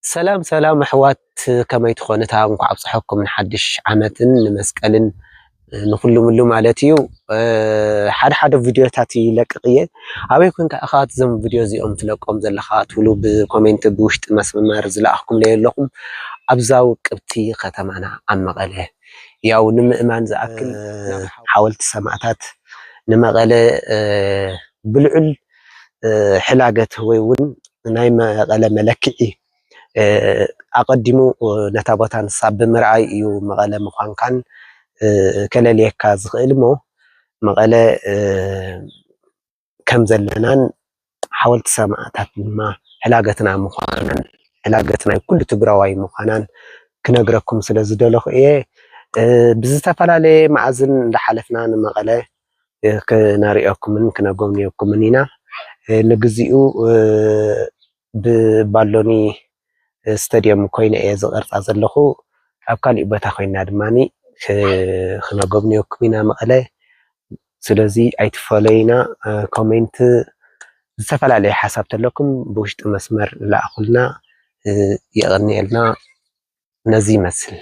ሰላም ሰላም ኣሕዋት፣ ከመይ ትኾኑ? እታ እንኳዕ ኣብፀሐኩም ንሓድሽ ዓመትን ንመስቀልን ንኩሉምሉ ማለት እዩ። ሓደ ሓደ ቪድዮታት ይለቅቕ እየ። ኣበይ ኮንካ ኢኻ እዞም ቪድዮ እዚኦም ትለቆም ዘለኻ ትብሉ ብኮሜንት ብውሽጢ መስመር ዝለኣኽኩም ለየለኹም ኣብዛ ውቅብቲ ከተማና ኣብ መቐለ ያው ንምእማን ዝኣክል ሓወልቲ ሰማእታት ንመቐለ ብልዑል ሕላገት ወይ እውን ናይ መቐለ መለክዒ ኣቐዲሙ ነታ ቦታ ንሳ ብምርኣይ እዩ መቐለ ምዃንካን ከለልየካ ዝኽእል እሞ መቐለ ከም ዘለናን ሓወልቲ ሰማእታት ድማ ሕላገትና ምዃናን ሕላገት ናይ ኩሉ ትግራዋይ ምዃናን ክነግረኩም ስለ ዝደለኹ እየ። ብዝተፈላለየ መዓዝን እንዳሓለፍና ንመቐለ ክነሪኦኩምን ክነጎብንየኩምን ኢና። ንግዚኡ ብባሎኒ ስቴድየም ኮይነ እየ ዝቐርፃ ዘለኹ። ኣብ ካሊእ ቦታ ኮይና ድማ ክነጎብንየኩም ኢና መቐለ። ስለዚ ኣይትፈለዩና። ኮሜንት ዝተፈላለየ ሓሳብ ተለኩም ብውሽጢ መስመር ለኣኹልና። የቐንየልና። ነዚ ይመስል።